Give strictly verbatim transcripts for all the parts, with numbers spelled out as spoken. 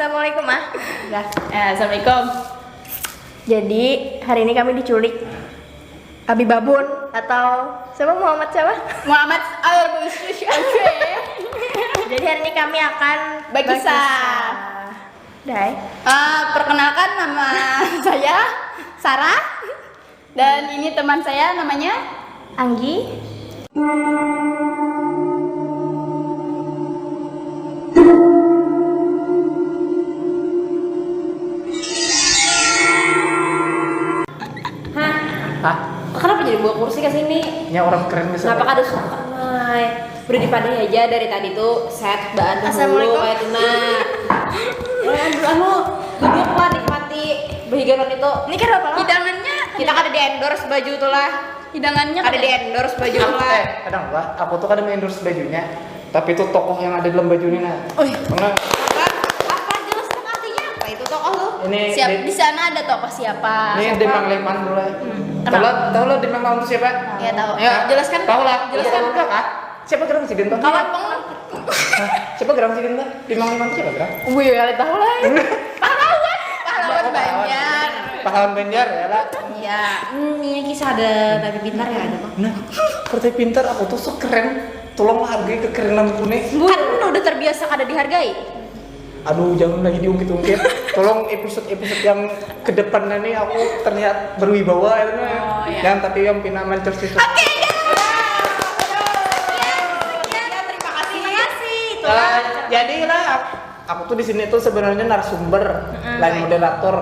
Assalamualaikum, ah. Dah. Eh, assalamualaikum. Jadi hari ini kami diculik Abi Babun atau siapa, Muhammad siapa? Muhammad Al Musyrik. Jadi hari ini kami akan Bakisah. Bakisah. Dai. Eh, perkenalkan, nama saya Sarah dan ini teman saya namanya Anggi. Hah? Hah? Kenapa jadi bawa kursi ke sini? Nya orang keren nih. Kenapa kada suka? Udah dipadahi aja dari tadi tuh set baan dulu. Assalamualaikum. Kayak itu nah. Ya, anu, anu, duduk lah, nikmati behigaran itu. Ini kenapa lah? Hidangannya. Kita kada di endorse baju tuh lah. Hidangannya kada di endorse baju tuh lah. Eh, kadang lah, aku tuh kada endorse bajunya. Tapi itu tokoh yang ada dalam baju ini nah. Oi. Karena apa? Apa, jelaskan artinya apa itu tokoh tuh? Ini siap, di sana ada tokoh siapa? Ini Demang Leman dulu lah. Hmm. Tahu lah, tahu lah Demang Leman itu siapa? Ya, tahu. Ya, jelaskan. Tahu lah. Jelaskan. Udah kah? Siapa gerang sidin tuh? Kawan peng. Hah? Siapa gerang sidin tuh? Demang Leman itu siapa gerang? Wih, kada tahu lah. Pahlawan, pahlawan Banjar. Pahlawan Banjar ya lah. Iya. Hmm, ini kisah ada tapi pintar ya ada mah. Nah, partai pintar aku tuh sok keren. Tolonglah hargai kekerenan ku nih. Kan udah terbiasa kada dihargai. Aduh, jangan lagi diungkit-ungkit. Tolong episode-episode yang ke depannya nih aku terlihat berwibawa ya. Oh, iya. Jangan tapi yang pina mancur situ. Oke, guys. Sekian, sekian, terima kasih. Terima kasih. Itulah. Eh, jadilah aku, aku tuh di sini tuh sebenarnya narasumber, mm-mm, lain moderator.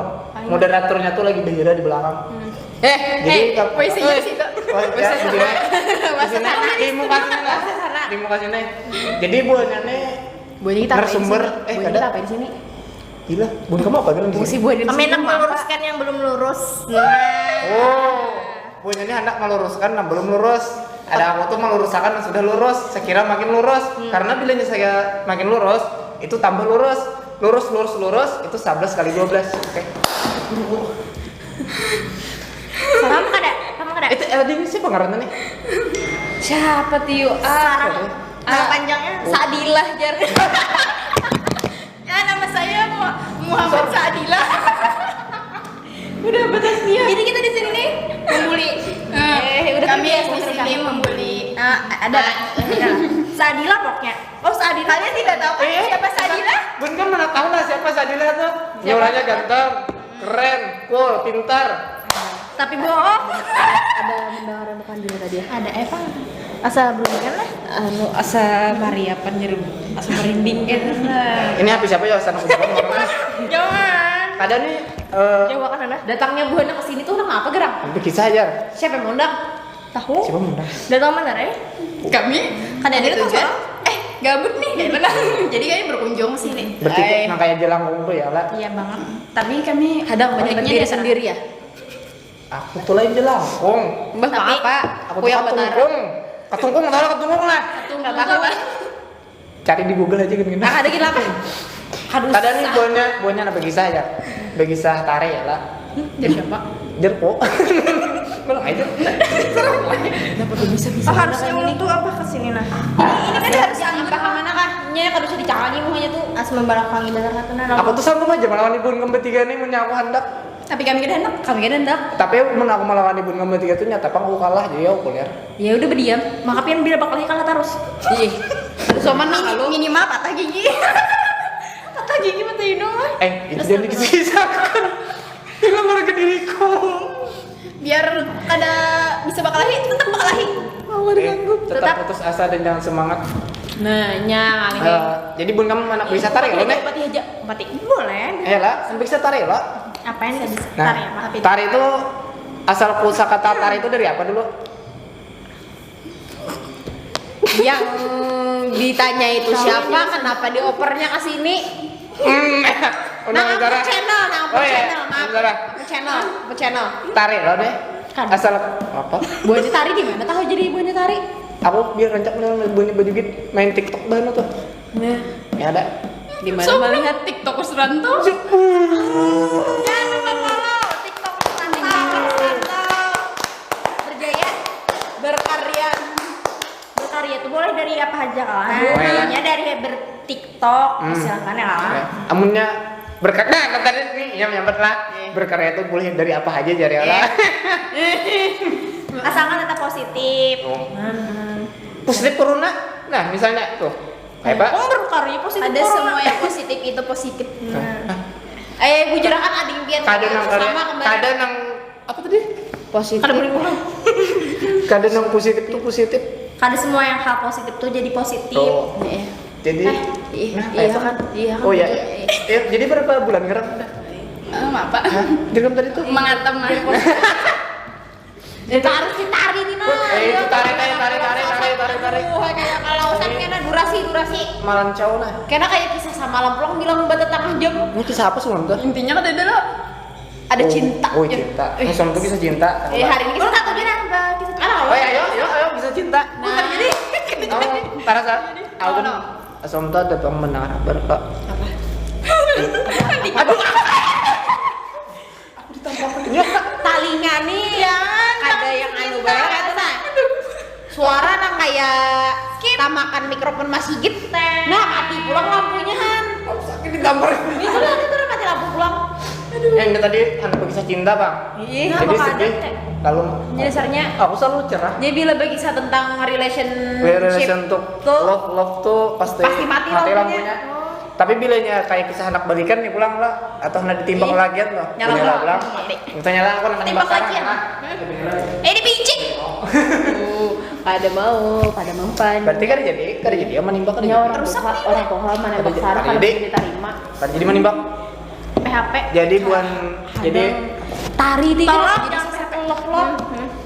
Moderatornya tuh lagi bahira di belakang. Hmm. Eh, jadi eh, kap-, wes, iya sih, Kak. Oh, ya, di sini. Di sini, di muka sini lah. Di muka sini. Jadi buahnya nih Buahnya kita apain narasumber, sini? Eh, buahnya kita apain sini? Gila, buah kamu apa dalam sini? Fungsi buah dari sini apa? Kami hendak meluruskan yang belum lurus. Nah. Oh, buahnya ini hendak meluruskan yang belum lurus. Ada aku tuh meluruskan yang sudah lurus. Sekira makin lurus. Hmm. Karena bilanya saya makin lurus, itu tambah lurus. Lurus, lurus, lurus, itu sebelas kali dua belas. Oke. Kamu kada? Kamu kada? Itu, eh, ini siapa ngarannya nih? Siapa, Tio? Ah, sekarang, ah, nama panjangnya? Sadilah, jar. Ya, nama saya Mu-, Muhammad Sadilah. Udah batas niat. Jadi kita di sini nih membuli. Eh, udah kami terbiasa di sini membuli. Ah, ada. Sadilah pokoknya. Oh, Sadilah. Kalian tidak tahu kan siapa Sadilah? Bun kan mana tahu lah siapa Sadilah tuh. Siapa? Orangnya ganteng, keren, cool, pintar. Tapi bohong. Ada mendengar yang bukan diri tadi ya? Ada, eh, Pak. Asa belum kan lah? Anu, asa mariapan jadi asa merinding kan. Ini H P siapa ya? Asa aku buka mana? Jangan. Ada nih, eh, jauh kan, nah. Datangnya buahnya ke sini tuh nang apa, gerang? Hampir kisah aja. Siapa yang ngundang? Tahu? Siapa ngundang? Datang mana, Rey? Kami kada ada itu tujuan aja. Eh, gabut nih, kayak mana? Jadi kami berkunjung ke sini. Berarti nang kayak jelangkung tuh ya lah. Iya banget. Tapi kami hadang banyak diri sendiri ya. Aku tuh lain jelangkung. Mbah, tapi apa? Aku tuh yang katungkung. Katungkung, tahu katungkung lah. Katungkung. Nggak tahu lah. Cari di Google aja gini. Ah, ada gini apa? Aduh, kada nih, susah. Buahnya, buahnya apa kisah ya? Kisah tare ya lah. Hmm, jadi apa? Jerpo. Bilang aja. Kenapa tuh bisa-bisa? Oh, harusnya ulun tuh apa ke sini nah. Ini, ini kan harus yang apa ke mana kah? Nya kada usah dicangangi muhanya tuh. As membalakangi dasar satu nah. Aku tuh sanggup aja melawan ibu kembar tiga nih, punya aku hendak. Tapi kami kada hendak. Kami kada hendak. Tapi mun aku melawan ibu kembar tiga tuh nyata pang aku kalah, jadi aku kuliah. Ya udah berdiam. Maka pian bila bakalahi kalah terus. Ih. Soman nah kalau minimal patah gigi. Patah gigi mata hidung lah. Eh, itu jangan dikisah-kisahkan. Film harga diriku. Biar kada bisa bakalahi, tetap bakalahi. Mau diganggu. Tetap putus asa dan jangan semangat. Nah, nya kali ini. Eh, jadi bun kamu anak bisa tari lo nih? Empati aja, empati. Boleh. Eh lah, sampai bisa tari lo. Apa yang bisa tari apa? Nah, tari itu asal pusaka tari itu dari apa dulu? Yang ditanya itu siapa? Kenapa diopernya ke sini? Hmm. Nah, apa channel? Nah, apa channel? Maaf. Apa channel? Apa channel? Tari lo deh. Asal apa? Buahnya tari di mana? Tahu jadi buahnya tari? Aku biar rancak buahnya baju gitu main TikTok bahan tuh. Nah. Ya ada. Di mana melihat TikTok Usranto? Jangan lupa follow TikTok Usranto. Usranto. Berjaya. Berkarya. Berkarya itu boleh dari apa aja kawan. Boleh. Intinya dari bertiktok, hmm, silakan ya kawan. Oke. Amunnya Berkat nah, kan tadi nih yang nyambat lah. Berkarya itu boleh dari apa aja, jari Allah. Asalkan tetap positif. Oh. Positif corona. Nah, misalnya tuh. Kayak apa? Oh, berkarya positif. Ada corona. Semua yang positif itu positif. Eh, bujurakan ading pian. Kada nang karya, sama kembali. Kada nang apa tadi? Positif. Kada boleh pulang. Kada nang positif tuh positif. Kada semua yang hal positif tuh jadi positif. Tuh. Iya. Jadi, eh, iya, nah, iya kan? Iya kan? Oh iya, iya. Ya, jadi berapa bulan ngerang udah? Eh, apa? Hah? Jadi tadi tuh? Mengatam air positif. Itu harus ditarik nih, nah. Eh, itu tarik, tarik, tarik, tarik, tarik, tarik, tarik. Wah, kayak kalau saya kena durasi, durasi. Malam cau nah. Kena kayak kisah sama malam pulang bilang buat tetangga jam. Ini kisah apa sih, tuh? Intinya kan ada lo. Ada oh, cinta. Oh, cinta. Eh. Langsung tuh kisah cinta. Eh, hari ini kisah satu dia nambah kisah cinta. Oh, ya, ayo, ayo, ayo, kisah cinta. Nah, jadi. Oh, tarasa. Aku no. Asal tuh ada bang menang kabar kok. Apa? Aduh. Talinga nih ya, ada yang anu banget itu nah. Suara nang kayak tamakan mikrofon masjid. Nah, mati pulang lampunya han. Sakit ditampar. Itu lah, itu lah mati lampu pulang. Yang tadi anu kisah cinta bang. Iya. Jadi sedih. Lalu. Jadi dasarnya. Aku selalu cerah. Jadi bila berkisah tentang relationship. Relation tuh. Love, love tuh pasti. Pasti mati lampunya. Tapi bilanya kayak kisah anak balikan nih pulang lah, atau nak ditimbak lagian loh. Nyala pulang. Kita nyala aku nak timbak lagian. Nah. Eh, dipincik. Pada mau, pada mampan. Berarti kan jadi, kan jadi yang menimbak kan. Ya orang tua, orang tua mana besar kalau bisa diterima. Kan jadi menimbak. P H P. Jadi bukan jadi tari tiga. Tolong jangan sampai lok-lok.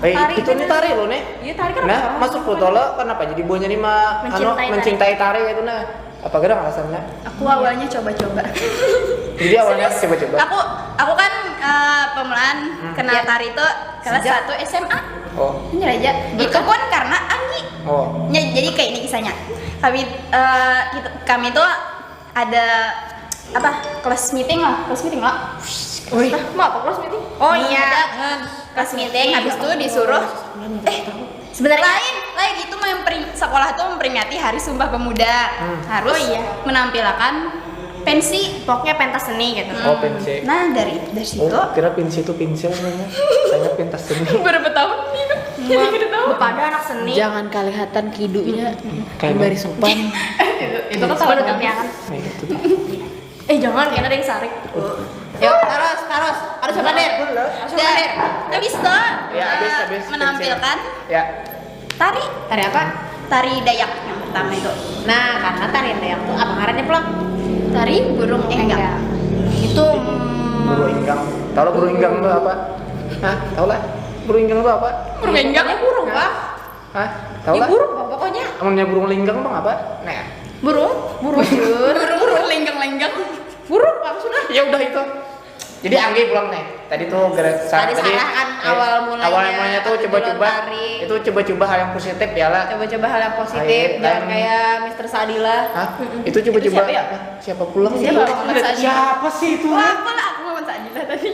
Eh, itu nih tari loh nih. Iya, tari kan. Nah, masuk foto lo, kenapa jadi buahnya nih mah mencintai tari itu nah? Apa gerang alasannya? Aku awalnya coba-coba. Jadi awalnya coba-coba. Aku aku kan uh, pemeran hmm. Kenal ya. Tari itu kelas satu S M A. Oh. Ini aja. Itu pun karena Anggi. Oh. Ya, jadi kayak ini kisahnya. Kami uh, kita, kami tuh ada apa? Kelas meeting lah, kelas meeting lah. Wih, mau apa kelas meeting? Oh iya. Kelas meeting habis itu disuruh eh sebenarnya lain lain itu mempering, sekolah tuh memperingati hari Sumpah Pemuda hmm. Harus oh, iya. Menampilkan pensi pokoknya pentas seni gitu. Oh pensi. Nah dari dari situ. Oh, kira pensi itu pensil namanya. Saya pentas seni. Berapa tahun ini? Jadi kita tahu. Pada anak seni. Jangan kelihatan kidunya. Kayak baris sopan. Itu kan salah kan. Eh jangan kena ada yang sarik. Yuk, terus, terus. Harus apa, Der? Harus apa, Der? Habis tuh. Ya, habis, habis. Menampilkan. Ya. Tari. Tari apa? Tari Dayak yang pertama itu. Nah, karena tari Dayak tuh apa ngarannya pulang? Tari burung eh, enggak. Itu mm, burung inggang. Tahu burung inggang itu apa? Hah? Tahu lah. Burung inggang itu apa? Burung inggang burung, Pak. Hah? Tahu lah. Burung, Pak, pokoknya. Amunnya burung linggang, Bang, apa? Nah. Burung, burung, burung, burung linggang-linggang. Burung, Pak, sudah. Ya udah itu. Jadi Anggi pulang nih. Tadi tuh gerak tadi tadi, salah kan eh, awal mulanya. Awal mulanya tuh coba-coba. Itu coba-coba hal yang positif ya lah. Coba-coba hal yang positif. Ayo, jangan kayak Mister Sadila. Hah? Itu coba-coba. Siapa, ya? Siapa pulang? Siapa, siapa, siapa sih itu? Wah, aku lah aku Muhammad Sadila tadi.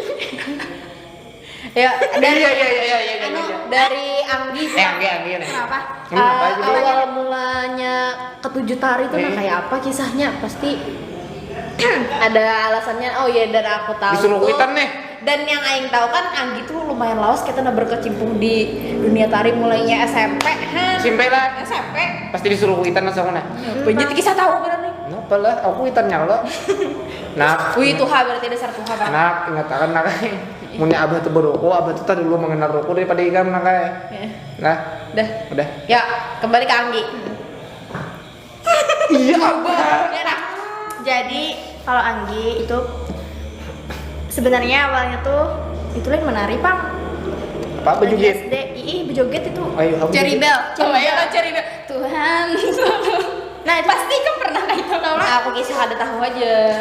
Ya, dari iya, iya, iya, iya, iya, anu, iya. Dari Anggi. Eh, Anggi, Anggi nih. Kenapa? Kenapa uh, awal mulanya ketujuh tari itu hmm. Nah kayak apa kisahnya? Pasti ada alasannya. Oh iya, dan aku tahu. Disuruh kuitan nih. Dan yang aing tahu kan Anggi tuh lumayan lawas kita udah berkecimpung di dunia tari mulainya S M P. Hah? S M P lah. S M P. Pasti disuruh kuitan langsung nah. Hmm. Banyak kisah tahu berarti. Kenapa lah? Aku kuitan nyala. Nah, wih tuha berarti dasar tuha banget. Nah, ingat akan nak. Munnya abah tuh beroko, abah tuh tadi dulu mengenal roko daripada ikam nak kayak. Nah, dah, udah. Ya, kembali ke Anggi. Iya, abah. Ya, nah. Jadi kalau Anggi itu sebenarnya awalnya tuh itu lain menari pang. Apa bejoget? S D, ii bejoget itu. Ayo, aku. Cherry bell. Coba ya, cherry bell. Tuhan. Nah, pasti kan pernah kayak itu tau lah. Aku kisah ada tahu aja.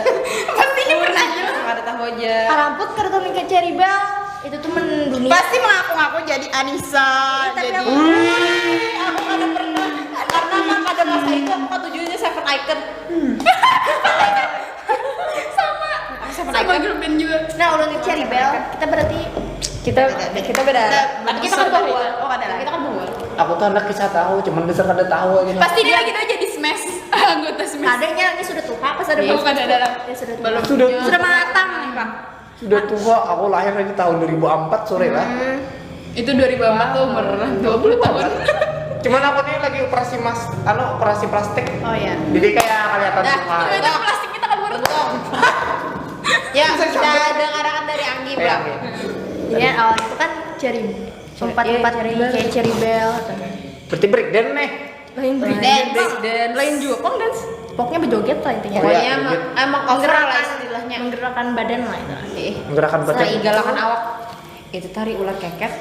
Pasti kan pernah aja. Ada tahu aja. Karamput kada tahu mikir cherry bell. Itu tuh mendunia. Pasti mengaku-ngaku jadi Anissa. Iya, tapi jadi aku, aku kada pernah karena emang pada masa itu aku katuju aja Seven Icon. Hmm. Sama. Sama girl band juga. Nah, ulun cherry bell, kita berarti kita kita beda. Tapi kita kan bahwa. Oh, ada lah. Kita kan bahwa. Aku tuh anak kisah tahu, cuman dasar kada tahu aja. Pasti dia lagi tuh jadi smash. Anggota smash. Adanya ini sudah tuh apa Sudah. Bukan ada. Ya, sudah tua. Belum. Sudah. Sudah matang nih, Pak. Sudah tua, aku lahir aja tahun dua ribu empat, sore lah. Hmm. Itu dua ribu empat tuh umur dua puluh tahun. Cuman aku nih lagi operasi mas, anu, operasi plastik. Oh ya. Jadi kayak kelihatan Dah. tua. Itu plastik kita kabur. Ya, kita dengarkan dari Anggi, Kayak Bang. Anggi. Jadi awal itu kan cherry, empat empat Cherry di Bell. Kayak Cherry Bell. Berarti breakdance nih. Lain Break breakdance. Dance. Lain juga pong dance. Pokoknya berjoget lah intinya. Oh, iya. Pokoknya emang, emang over lah istilahnya. Menggerakkan badan lah itu. Menggerakkan badan. Setelah igalakan awak. Itu tari ular keket.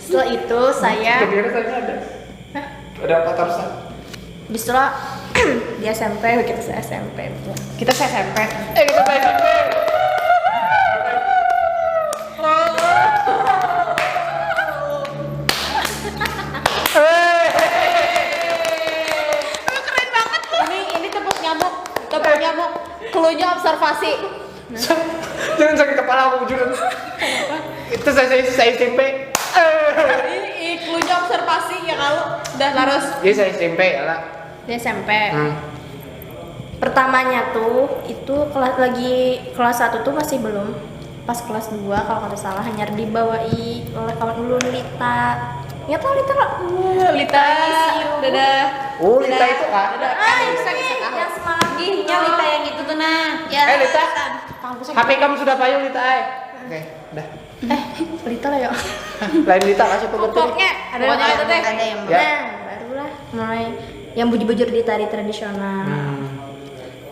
Setelah itu saya Kebiasaan saya ada. Ada apa tarusan? Habis itu lah di S M P, kita se S M P. Kita se S M P. Eh, kita main S M P. Ini ini tepuk nyamuk, tepuk nyamuk. Cluenya observasi. Jangan sakit kepala aku bujur. Itu saya saya, saya S M P. Eh. Ini cluenya observasi ya kalau udah terus. Jadi saya S M P ya lah. Di S M P. Hmm. Pertamanya tuh itu kelas lagi kelas satu tuh masih belum. Pas kelas dua kalau kada salah hanya dibawai oleh kawan ulun Lita. Ingat lah Lita lah. Lita, dadah. Oh, Lita itu kak. Dadah. Ah, ini yang semalam. Ih, nya Lita yang itu tuh nah. Ya. Eh, Lita. H P kamu sudah payu Lita, eh. Oke, udah. Eh, Lita lah ya. Lain Lita lah siapa berarti? Pokoknya ada Pokoknya yang itu deh. Ada yang Ya. Nah, barulah mulai yang bujur-bujur di tari tradisional. Hmm.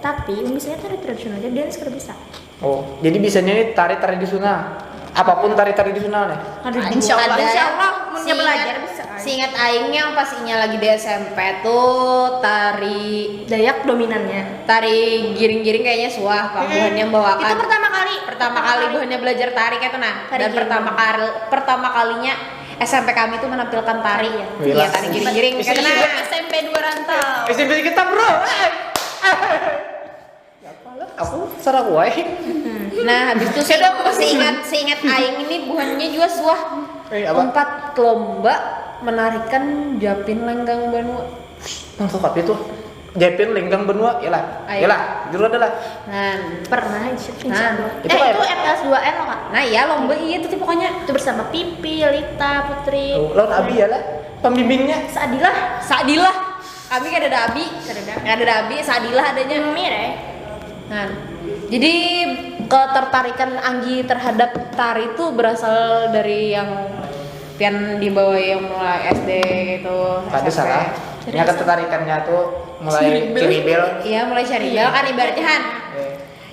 Tapi misalnya tari tradisional aja dance kada bisa. Oh, jadi bisanya ini tari tradisional. Apapun tari tradisional nih. Aduh, insya Allah, Ada. insya Allah, munnya Seingat- belajar bisa. Seingat aing yang pas inya lagi di S M P tuh tari Dayak dominannya. tari giring-giring kayaknya suah, Pak. Buhannya membawakan. Itu pertama kali. Pertama kali buhannya belajar tari kayak itu nah. Tari Dan giring. pertama kali pertama kalinya S M P kami tuh menampilkan tari. Iya. Gila. Iya, tari giring-giring kayak itu nah. S M P dua rantau. S M P kita bro. Eh, eh. Siapa lah? Aku Sarah Kuai. Nah, habis itu sih seingat seingat aing ini buhannya juga suah Eh, apa? Empat lomba menarikan Japin Lenggang Banua. Langsung apa itu? Japin Lenggang Benua, iyalah. Ayo. Iyalah, juru adalah. Nah, Pernah aja. Nah. Eh, Itu apa itu ya? M L S dua N loh, Kak. Nah ya lomba iya itu sih pokoknya. Itu bersama Pipi, Lita, Putri. Oh, lawan Abi ya lah. Pembimbingnya. Sadilah. Sadilah. Kami kada ada abi. Kada ada. Kada ada abi, Sadilah adanya. Mimi deh. Nah, jadi ketertarikan Anggi terhadap tari itu berasal dari yang pian dibawa yang mulai S D itu. Tadi S M P. salah. Nya ketertarikannya tuh mulai Ciribel. ciribel. Iya, mulai ciribel kan ibaratnya kan.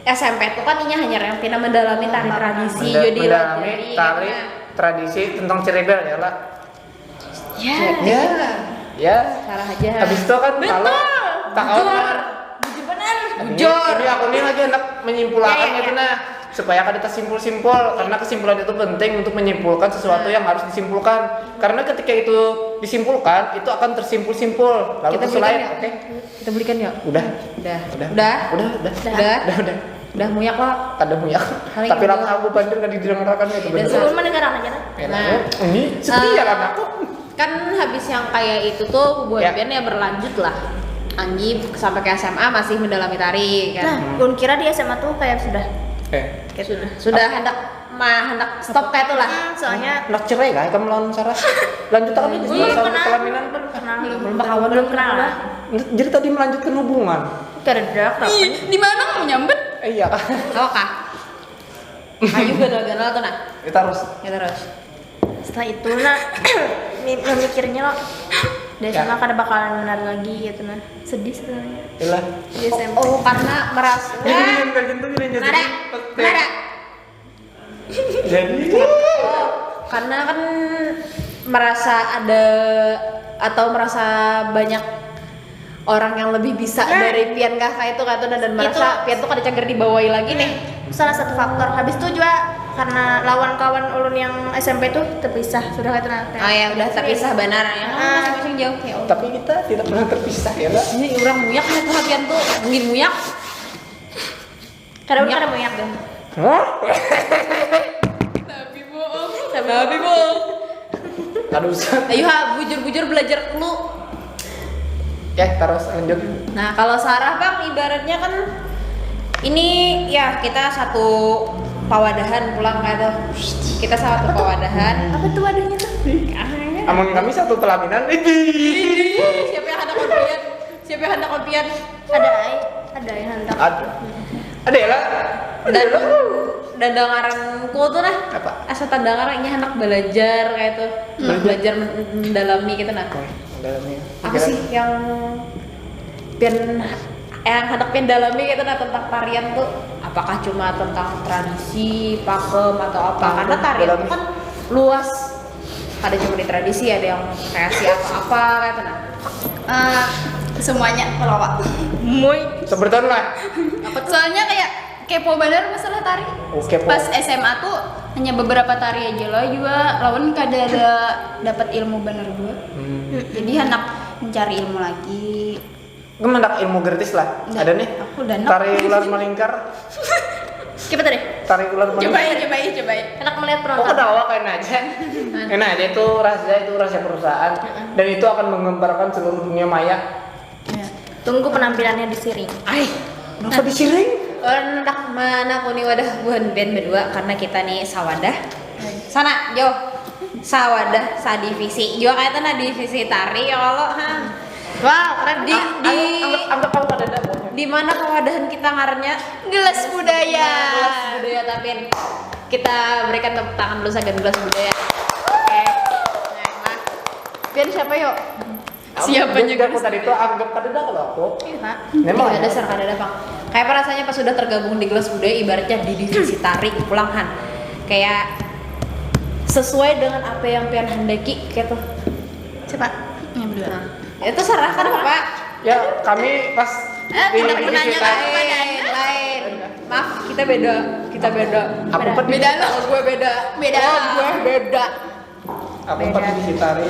Eh, S M P tuh kan inya hanya yang pina mendalami tari tradisi menda- jadi mendalami lajari, tari nah. Tradisi tentang ciribel ya lah. Ya. Ya. Ya. Salah aja. Habis itu kan kalau tak Bujur. Bujur benar. Ini- Bujur. Ini aku nih lagi hendak menyimpulkan Ya, ya, gitu ya. Nah, supaya kada tersimpul-simpul karena kesimpulan itu penting untuk menyimpulkan sesuatu yang harus disimpulkan. Karena ketika itu disimpulkan, itu akan tersimpul-simpul lalu Kita tersulut. belikan ya. Oke. Kita belikan ya. Udah. Udah. Udah. Udah. Udah, udah. Udah. Udah, udah. Udah muyak lah. Kada muyak. Paling Tapi gitu. Lama aku bandir kada didengarkan itu Udah, bener. Sa. Belum mendengarkan aja lah. Enak. Nah. Ini setia Ah. kan aku. Kan habis yang kayak itu tuh buat Ya. pian ya berlanjut lah. Anggi sampai ke S M A masih mendalami tari kan. Nah, ulun kira di S M A tuh kayak sudah Eh. kayak sudah. Sudah hendak mah hendak stop kayak itulah. Hmm, soalnya Nak cerai kah kamu lawan Sarah? Lanjut akan aja belum sama kenal. pelaminan. Belum kenal. Belum berkawan, Belum kenal lah. Jadi tadi melanjutkan hubungan. Kerdak apa? Di mana mau nyambet? Eh, iya kak. Apa kah? Ayo ganal-ganal tuh nah. Kita harus. Ya terus. Setelah itu nah mi- memikirnya loh. Dari Ya. sana kada bakalan benar lagi gitu nah. Sedih sebenarnya. Yalah. Di S M P. Oh, karena merasa Ini yang kayak gitu ini Nada. Nada. Jadi Karena kan merasa ada atau merasa banyak orang yang lebih bisa Nah. dari pian kah kayak itu kayak itu dan merasa Itu- pian tuh kada cagar dibawai lagi nih. Salah satu faktor. Habis itu juga karena lawan kawan ulun yang S M P tuh terpisah sudah itu nah. Ah ya udah terpisah benar ya. Ah. Masing-masing jauh ya Allah. Tapi kita tidak pernah terpisah ya lah. Ini orang muyak nih tuh pian tuh mungkin muyak. Kada kada banyak deh. Hah? Tapi bohong. Tapi bohong. Aduh. Sa- Ayo ha, bujur-bujur belajar dulu. Ya terus lanjut. Nah, kalau Sarah bang ibaratnya kan Ini ya kita satu pawadahan pulang kah tuh. Kita satu pawadahan. Apa tuh wadahnya tuh? Amun kami satu pelaminan, Siapa yang hendak kopian? Siapa yang hendak kopian? Ada ai, ada yang hendak. Ada. Ada ya lah. Dan dan dangaranku tuh nah. Apa? Asa tadangar ini anak belajar kayak tuh. Belajar men- mendalami gitu nah. Dalamnya. Apa sih yang pian yang hendak pian dalami gitu nah tentang tarian tuh? Apakah cuma tentang tradisi, pakem atau apa? Karena tarian itu kan luas. Ada cuma di tradisi, ada yang kreasi apa-apa kayak tuh nah. Eh, semuanya kalau Wak. Muy. Seberton lah. Soalnya kayak kepo bener masalah tari. Oh, kepo. Pas S M A tuh hanya beberapa tari aja lah juga, lawan kada ada dapat ilmu bener juga. Hmm. Jadi anak mencari ilmu lagi. Kan hendak ilmu gratis lah. Nggak, Ada nih. Aku udah Tari ular melingkar. Coba tadi. Tari ular melingkar. Cobai, cobai, cobai. Enak melihat Oh, penonton. Ketawa kayak aja. Enak aja, itu rahasia, itu rahasia perusahaan. Dan itu akan menggemparkan seluruh dunia maya. Ya. Tunggu penampilannya di Siring. Ai, Kenapa disiring? Hendak menakuni wadah buhan band berdua karena kita nih sawadah. Sana, jauh. Sawadah, sadivisi. Juga kayak tuh nah divisi tari ya kalau ha. Wow, keren. Di di Anggap anggap aku pada ada. di mana pawadahan kita ngarannya? Gelas budaya. Gelas budaya, tapi kita berikan tepuk tangan dulu sagan gelas budaya. Oke. Nah, Pian siapa yuk? Siapanya Jadi aku tadi tuh anggap kada ada kalau aku. Iya. Memang Iya, ada. Dasar kada ada pang. Kayak apa rasanya pas sudah tergabung di gelas budaya, ibaratnya di divisi tari pulang han. Kayak sesuai dengan apa yang pian handaki gitu. Coba yang berdua. Itu serah kan apa? Ya, kami pas Eh, di tidak di menanyakan kita- kepada Lain, lain. Maaf, kita beda, kita beda. Aku ped- Beda loh. Oh, gue beda. Beda. Oh, gue beda. Aku pernah di Sitari.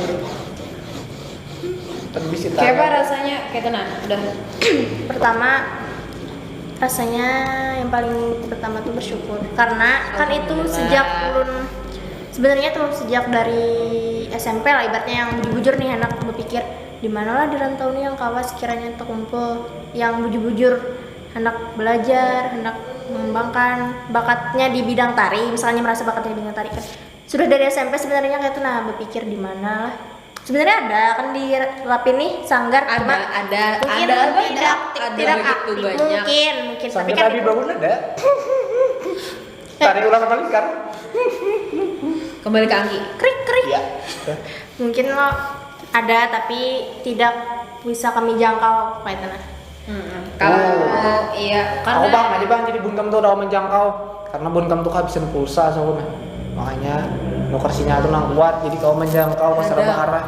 Pernah di Sitari. Kayak apa rasanya? Kayak itu nah, udah. Pertama, rasanya yang paling pertama tuh bersyukur karena kan itu Alhamdulillah. Sejak ulun sebenarnya tuh sejak dari S M P lah, ibaratnya yang bujur-bujur nih anak berpikir di mana lah di rantau nih yang kawa sekiranya terkumpul yang bujur-bujur anak belajar, anak mengembangkan bakatnya di bidang tari, misalnya merasa bakatnya di bidang tari kan. Sudah dari S M P sebenarnya kayak itu nah berpikir di mana lah. Sebenarnya ada kan di Lapin nih sanggar, Ada, cuma ada, mungkin ada, tidak tidak, aktif, ada tidak begitu aktif. Banyak. Mungkin, mungkin. Sampai Tapi kan tadi bangun ada. Tari ular melingkar. Kembali ke Anggi. Krik krik. Iya. Mungkin lo ada tapi tidak bisa kami jangkau kayak itu nah. Hmm, kalau iya Aku karena bang aja bang, jadi bunkam tuh udah menjangkau karena bunkam tuh kehabisan pulsa soalnya, makanya nukar sinyal tuh nang kuat, jadi kau menjangkau ke Ada. Sarabahara.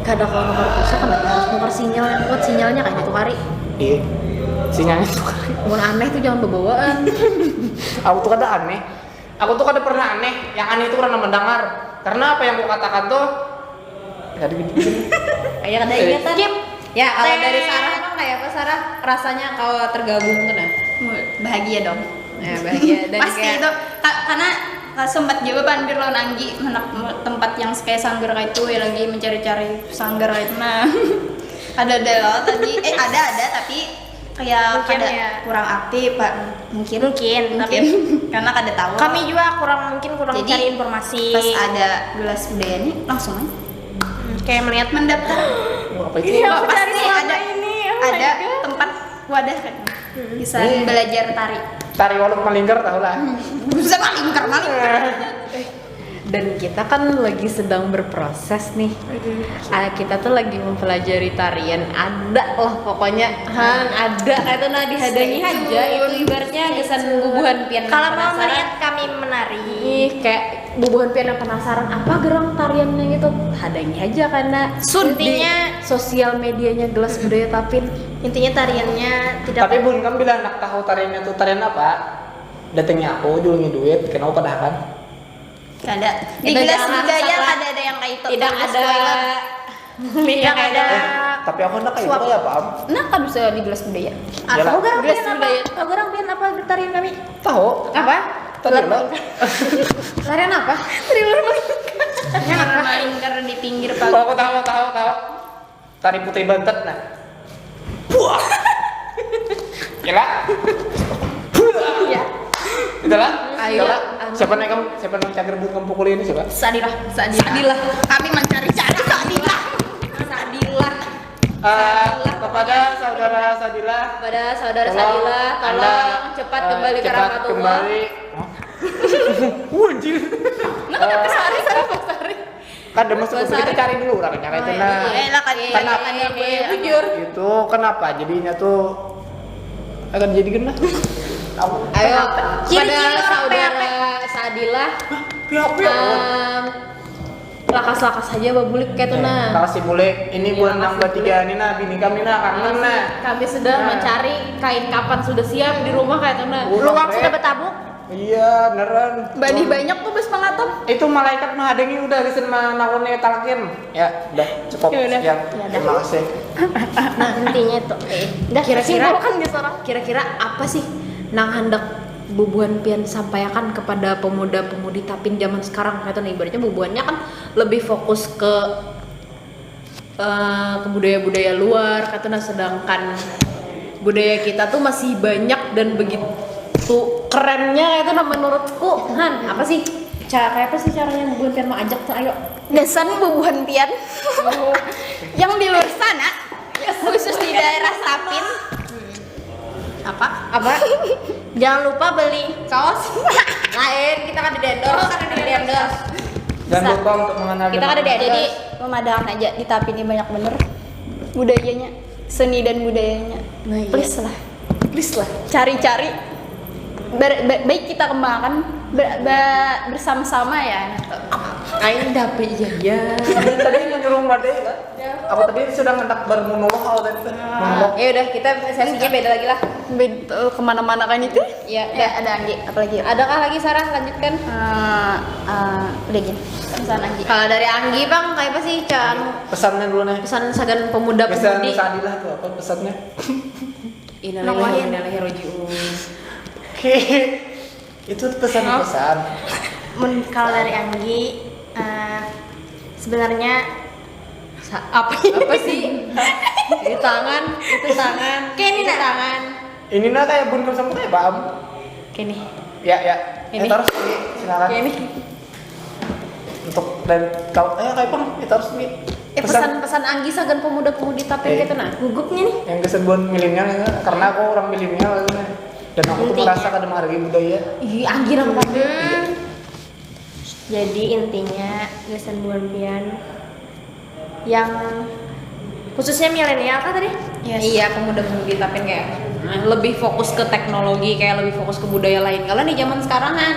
Kada kalau nukar pulsa kan harus nukar sinyal yang kuat, sinyalnya kayak gitu kari. Iya, sinyalnya tuh kari. Mun aneh tuh jangan bebawaan. Aku tuh kada aneh, aku tuh kada pernah aneh. Yang aneh itu karena mendengar. Karena apa yang aku katakan tuh, jadi gitu. Kayak kada ingatan. Skip. Ya kalau dari Teh. Sarah emang kayak apa Sarah rasanya kalau tergabung tuh nah? Bahagia dong. Ya bahagia dan Pasti kayak itu ka- karena sempat juga pampir lawan Anggi menak tempat yang kayak sanggar kayak itu ya, lagi mencari-cari sanggar kayak itu nah. Ada ada loh tadi, eh ada ada tapi kayak Mungkin kada ya. Kurang aktif pak, mungkin Mungkin, tapi karena kada tahu. Kami juga kurang, mungkin kurang Jadi, cari informasi. Pas ada gelas budaya nih langsung aja Hmm, kayak melihat mendaftar. Wah, apa itu? Iya, Pasti cari selama ada ini. Oh my ada God. Tempat wadah kan bisa Iya. Belajar tari. Tari walut melingkar tahu lah. Bisa malingkar malingkar. Dan kita kan lagi sedang berproses nih. Ah, kita tuh lagi mempelajari tarian, ada lah pokoknya. Hang, ada kayak itu nah dihadangi Stay aja. tune. Itu ibaratnya kesan bubuhan pian Kalau mau penasaran. Melihat kami menari, Ih, kayak bubuhan pian yang penasaran apa gerang tariannya gitu. Hadangi aja karena Suntinya. Di sosial medianya gelas budaya tapin. Intinya tariannya tidak. Tapi bunkam bila nak tahu tariannya tuh tarian apa, datangi aku, julungi duit, kenapa padahal? Kada. Di Itu gelas jangan budaya salah. Kada ada yang kayak itu. Tidak Jangan ada. Spoiler. Tidak ada. Tapi aku nak kayak Suap. Itu ya paham. Nah, kan bisa di gelas budaya. Yalah. Tahu gerang Gelas pian apa? budaya. Tahu gerang pian apa tarian kami? Tahu. Apa? Tadi lah. Tarian apa? Thriller melingkar. Thriller melingkar di pinggir Oh, pagar. aku tahu, tahu, tahu. Tari putri bantet nah. Buah. Gila. Ya. Itulah. Ayo, Itulah. anu. Siapa nih kamu? Siapa yang cagir buat kamu pukuli ini siapa? Sadilah, Sadilah. Kami mencari cara Sadilah. Sadilah. Eh, kepada saudara Sadila, Pada saudara tolong Sadila, tolong Anda, cepat eh, kembali ke cepat rahmatullah. Kembali. Wah, anjir. Nah, sorry, sorry, sorry. Kan ada masuk Bahasa kita Arab. cari dulu orangnya kayak Oh, kena. iya, iya, lah, kan. Iya, Karena iya, iya, iya. Bujur. Itu kenapa jadinya tuh akan jadi genah? Aku Ayo, Ciri-ciri pada orang saudara Sadila, pihak-pihak. em, lakas-lakas aja babulik kayak tuh nah. Kasih bulik ini Iya, buat nang kasih bulik. bertiga ini nah, bini kami nah, kangen nah. Kami sudah Nah. Mencari kain kapan sudah siap di rumah kayak tuh nah. Udah, Luak Bre. Sudah bertabuk. Iya, beneran. Badi banyak tuh bus pengatur. Itu malaikat menghadangi udah bisa menakuni talkin. Ya, udah cukup. Ya udah. Sekian. Ya udah. Terima kasih. Nah, intinya itu. Eh, dah Kira-kira- simpulkan gitu orang. Kira-kira apa sih nang hendak bubuhan pian sampaikan kepada pemuda-pemudi Tapin zaman sekarang? Kayak tuh nah, ibaratnya bubuhannya kan lebih fokus ke eh, ke budaya-budaya luar, kayak tuh nah, sedangkan budaya kita tuh masih banyak dan begitu kerennya kayak tuh nah menurutku. Han, apa sih? Cara kayak apa sih caranya bubuhan pian mau ajak tuh, ayo. Gasan bubuhan pian yang di luar sana, khusus di daerah Tapin. Apa? Apa? Jangan lupa beli kaos. Lain, kita kan di endorse, kan di endorse. Jangan lupa untuk mengenal Kita kan ada di Jadi, pemandangan aja di Tapin ini banyak bener budayanya, seni dan budayanya. Nah, iya. Please lah, Please lah. Cari-cari. Ber- ba- baik kita kembangkan ber- ba- bersama-sama ya. Aing dapet iya iya. Tadi menyuruh madai lah. Aku tadi sudah ngentak bermonolog kalau tadi tuh. Monolog. Ya udah, kita sesinya beda lagi lah. Bed- eh, kemana-mana kan itu. Ya, Ya, ada Anggi, apalagi ya? Adakah lagi, Sarah, lanjutkan? Eh, eh, udah gini, pesan Anggi. Kalau dari Anggi, Bang, kayak apa sih, Can? Pesannya dulu nih. Pesan sagan pemuda Pesan pemudi. Sadilah tuh apa pesannya? Innalillahi wa inna ilaihi raji'un. Oke. Itu pesan-pesan. Mun kalau dari Anggi, eh, sebenarnya Sa- apa apa sih? Di tangan, itu tangan. Kayak ini, Itu nah. Tangan. Ini nah kayak bun sama kayak bam. Kayak nih. Ya, ya. Ini. Ya, terus Anggi, silakan. Kayak nih. Untuk dan kalau eh kayak bang, ya terus Anggi. Eh, pesan-pesan Anggi sagan pemuda-pemudi Tapin Eh. Gitu nah. Gugupnya nih. Yang kesan buat milenial ya, karena aku orang milenial gitu nih. Dan aku tuh Intinya. Merasa kada menghargai budaya. Ih, Anggi nang tadi. Jadi intinya gasan buhan pian yang khususnya milenial kan tadi? Iya, pemuda-pemudi Tapin kayak nah, lebih fokus ke teknologi, kayak lebih fokus ke budaya lain. Kalau di zaman sekarang kan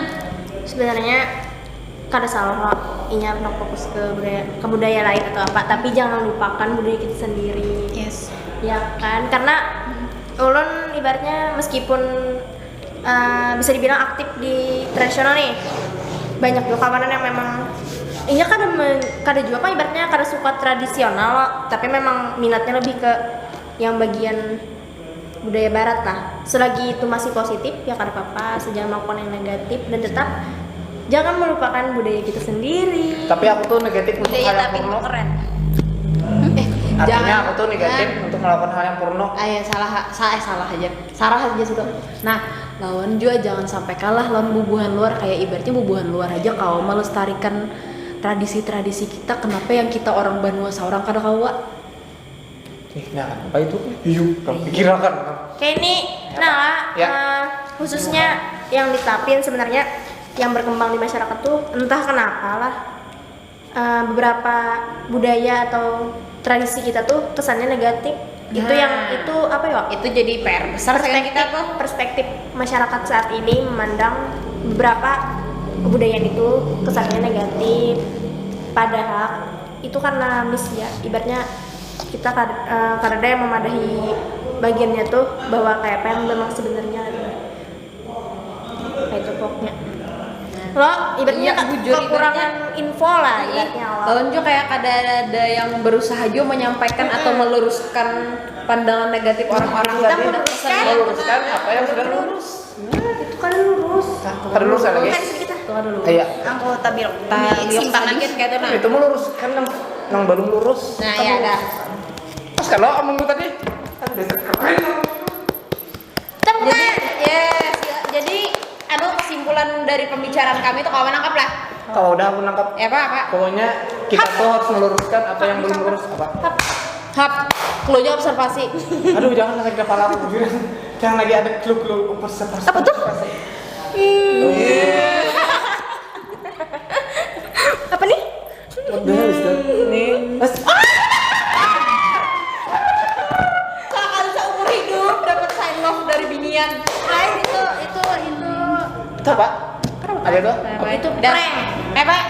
Sebenarnya kada salah kok inya nak fokus ke budaya, ke budaya lain atau apa, tapi jangan lupakan budaya kita sendiri. Yes. Ya kan, karena ulun ibaratnya meskipun eh, bisa dibilang aktif di tradisional nih, banyak juga kawanan yang memang inya kada men- kada juga kan ibaratnya kada suka tradisional, tapi memang minatnya lebih ke yang bagian budaya barat lah. Selagi itu masih positif ya kada apa-apa, asal jangan melakukan yang negatif dan tetap jangan melupakan budaya kita sendiri. Tapi aku tuh negatif untuk Budaya hal yang Tapin porno. Keren. Eh, Artinya jangan. Aku tuh negatif untuk melakukan hal yang porno. Ah, ya, salah, salah, eh, salah aja. Salah aja situ. Nah, lawan juga jangan sampai kalah lawan bubuhan luar, kayak ibaratnya bubuhan luar aja kawa melestarikan tradisi-tradisi kita. Kenapa yang kita orang banua seorang kada kawa? Ih, nah, apa itu? Iya, pikirakan. Kayak ini, nah, Ya. eh, khususnya yang di Tapin sebenarnya yang berkembang di masyarakat tuh entah kenapa lah eh, beberapa budaya atau tradisi kita tuh kesannya negatif. Itu Nah. Yang itu apa ya? Itu jadi P R besar sekali kita tuh. Perspektif masyarakat saat ini memandang beberapa kebudayaan itu kesannya negatif. Padahal itu karena miss ya, ibaratnya kita kad- eh, karena yang memadahi bagiannya tuh bahwa kayak apa yang memang sebenarnya gitu. Kayak itu pokoknya. Lo ibaratnya Iya, ke- bujur, kekurangan ibaratnya. Info lah Iya, ibaratnya lo. Lawan juga kayak kada ada yang berusaha juga menyampaikan atau meluruskan pandangan negatif orang-orang. Kita meluruskan. Meluruskan apa yang sudah lurus. Itu kan lurus. Kada lurus lagi. Bukan sedikit lah. Itu kan dulu. Iya. Tabiok, tabiok Simpangan. Sedikit kayak itu nah. Itu meluruskan yang yang belum lurus. Nah, ya dah. Pas kalau omongku tadi kan biasa keren. Dari pembicaraan kami tuh kawan nangkap lah. Kalau udah aku nangkap. Ya apa apa? Pokoknya kita tuh harus meluruskan apa yang belum lurus apa. Hap, clue-nya observasi. Aduh, jangan sakit kepala aku jujur. Yang lagi ada clue-clue observasi. Apa tuh? Apa nih? What the hell is that? Nih. Mas, Kakak seumur hidup dapat sign love dari binian. Hai itu itu itu. Itu apa? Ada tuh? Apa itu? Dah. Eh Pak,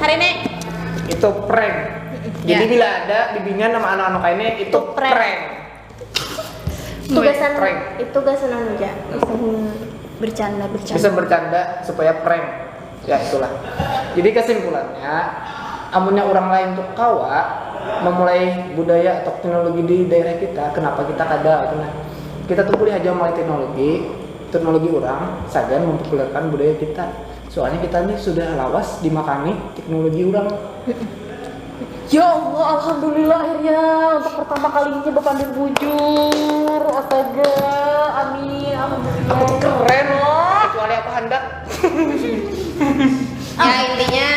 hari ini. Itu prank. Jadi Ya. Bila ada bibinian nama anak-anak ini itu Prank. Prank. Itu gasan Prank. Itu gasan anu ja. Bisa bercanda bercanda. Bisa bercanda supaya prank. Ya itulah. Jadi kesimpulannya, amunnya orang lain tuh kawa memulai budaya atau teknologi di daerah kita, kenapa kita kada? Nah, kita tuh boleh aja mulai teknologi, teknologi orang sagan mempopulerkan budaya kita. Soalnya kita ini sudah lawas dimakani teknologi orang. Ya Allah, alhamdulillah akhirnya untuk pertama kalinya bapandir bujur. Astaga, amin, alhamdulillah. Aku tuh keren loh, kecuali aku handak. Ya intinya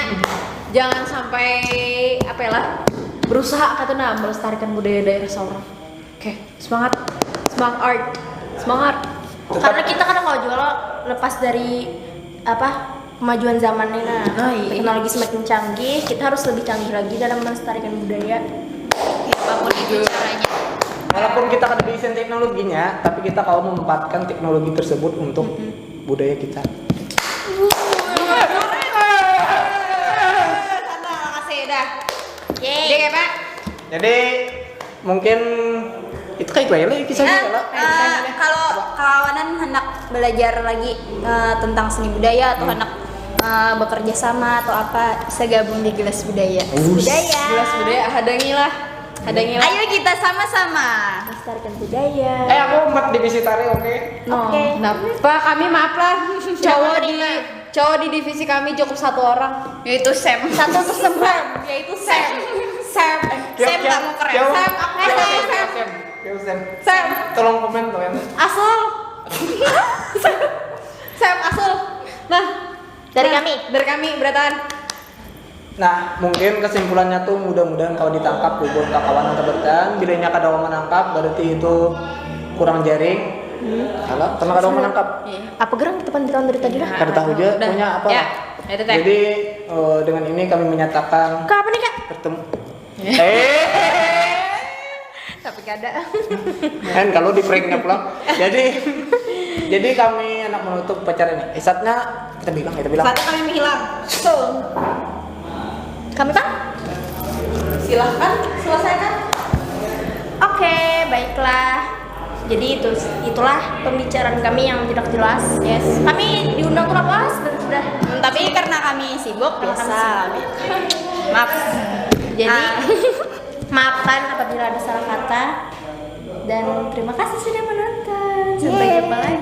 jangan sampai apa ya lah berusaha kata nah melestarikan budaya daerah seorang. Oke, semangat, semangat art, semangat. Karena kita kan kalau jual lepas dari apa kemajuan zaman nih nah, Nah, iya. Teknologi semakin canggih, kita harus lebih canggih lagi dalam melestarikan budaya. Apapun itu caranya. Walaupun kita kada bisa teknologinya, tapi kita kalau memanfaatkan teknologi tersebut untuk budaya kita. Sana kasih dah. Yeay. Jadi kayak Pak. Jadi mungkin itu kayak gue lah kisahnya Nah, ya lah. eh, kalau kawanan hendak belajar lagi eh, tentang seni budaya atau hendak eh, bekerja sama atau apa, bisa gabung di Gelas Budaya. Budaya. Gelas budaya hadangi lah. Hadangi lah. Ayo kita sama-sama melestarikan budaya. Eh aku empat divisi tari oke. Oke. Napa kami maaf lah. Cowok di cowok di divisi kami cukup satu orang. Yaitu Sam. Satu tersebar. Yaitu Sam. Sam. Tiap- Sam tiap- kamu keren. tiap- Sam. Eh, tiap- Sam. tiap- Sam. Tiap- Sam. Sam. Tolong komen tuh ya. Asul. Sam Asul. Nah. Dari Nah, kami. Dari kami berataan. Nah, mungkin kesimpulannya tuh mudah-mudahan kalau ditangkap buat kawan atau bertahan, bilanya kada mau menangkap berarti itu kurang jaring. Kalau karena kada mau menangkap, Apa gerang kita pandiran dari tadi lah? kada tahu aja Udah. punya apa. Ya, Lah. itu teh. Jadi eh, dengan ini kami menyatakan Kak apa nih kak? Bertemu. Eh, Tapi kada. Kan kalau di pranknya pulang. Jadi jadi kami anak menutup acara ini. Isatnya kita bilang kita bilang. Satu kami menghilang. Tuh. Kami pak? Silahkan selesaikan. Oke, baiklah. Jadi itu itulah pembicaraan kami yang tidak jelas. Yes. Kami diundang tuh apa? Sudah, sudah. Tapi karena kami sibuk biasa. Maaf. Jadi Ah. maafkan apabila ada salah kata. Dan terima kasih sudah menonton. Sampai Yeay. Jumpa lagi.